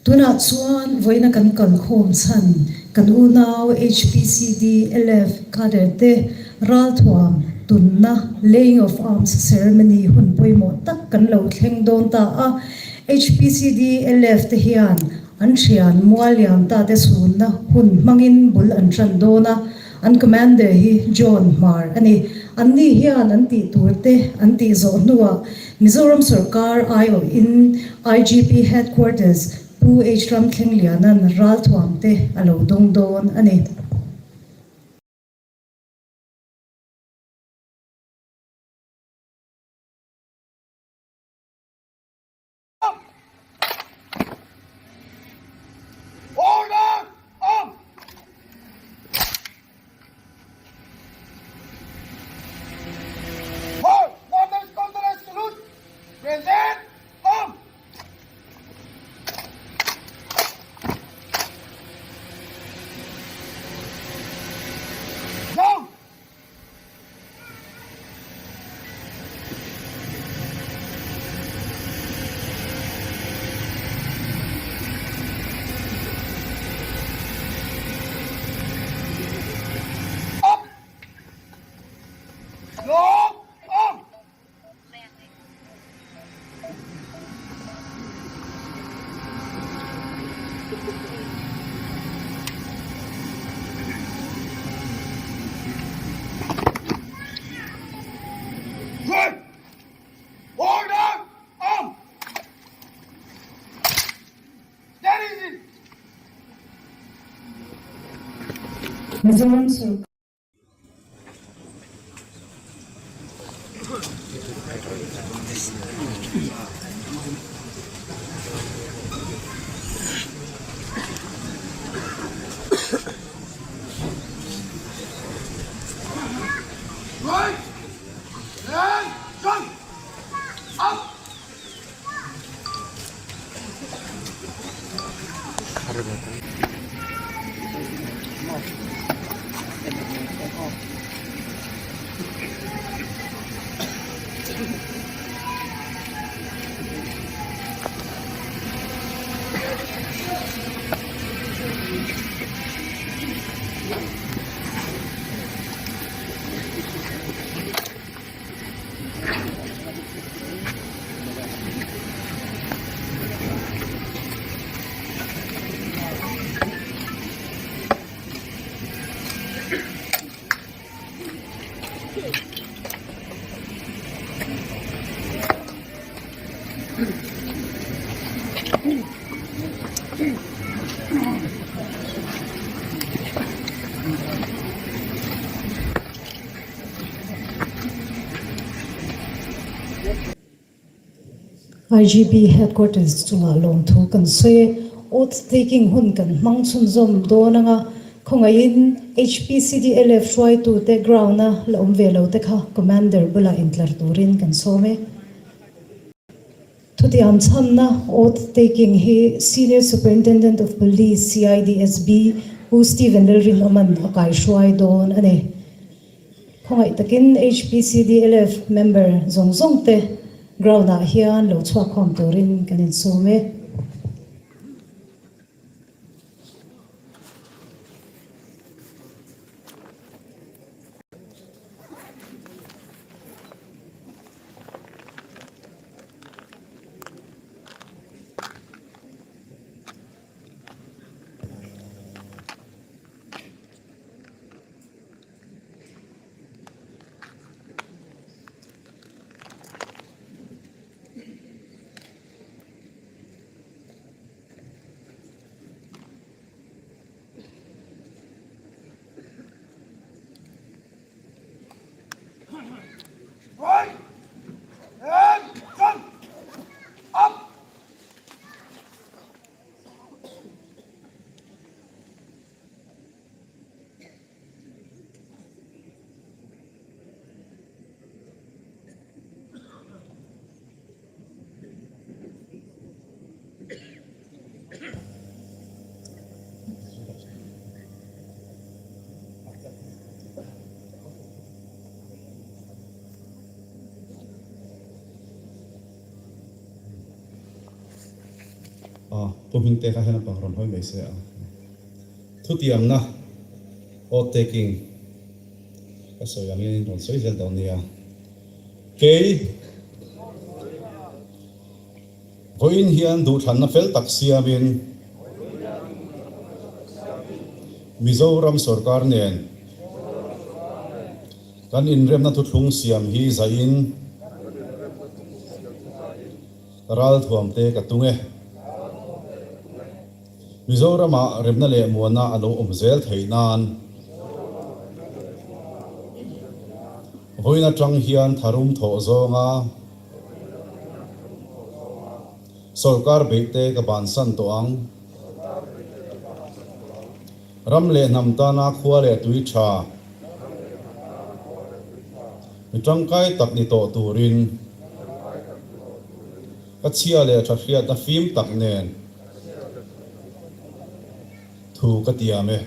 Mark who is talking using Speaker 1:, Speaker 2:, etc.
Speaker 1: Tunah chuan vawiina kan kalkhawm chhan kan unau HPCD LF cadre te ralthuam tunna laying of arms ceremony hun pawimawh tak kan lo thleng dawn ta a. HPCD LF te hian an thian mualliam ta te chhunna hun hmangin bul an tan dawn a. An commander hi John Hmar a ni. Anni hian an tih tur te an tih zawh hnuah Mizoram sorkar aiawhin IGP Headquarters Pu H Ramthlengliana'n ralthuam te a lo dawng dawn a ni.
Speaker 2: Order! Up! Halt! Quarters Conference salute! Present! Arm! Down! Up! Slow! Up! Right! Order! Arm! Steady!
Speaker 1: Mizoram sorkar.
Speaker 2: Right! And jump! Up! IGP Headquarters chungah lawmthu kan sawi e. Oath taking hun kan hmang chhunzawm dawn anga khawngaihin HPCDLF hruaitute ground a la awm ve lo te kha Commander bulah intlar turin kan sawm e. Thutiam chhanna oath taking hi Senior Superintendent of Police, CIDSB, Pu Stephen Lalrinawma'n a kaihruai dawn a ni. Khawngaih takin HPCDLF member zawng zawng te ground ah hian lo chhuak khawm turin kan insawm e.
Speaker 3: Pu Hmingte kha helam pang rawn hawi mai se a. Thutiamna, Oath taking, ka sawi angin rawn sawi zel dawn nia. Kei, vawiin hian duhthlanna fel tak siamin Mizoram sorkar nen kan inremna thuthlung siam hi zaiin ka ralthuamte ka tung e. Mizoramah remna leh muana a lo awm zel theih nan vawiin atang hian tharum thawh zawnga sawrkar beihte ka bansan tawh ang. Ram leh hnam tana khua leh tui tha mi tangkai tak ni tawh turin ka chhia leh tha hriatna fim tak nen Thu ka tiam e.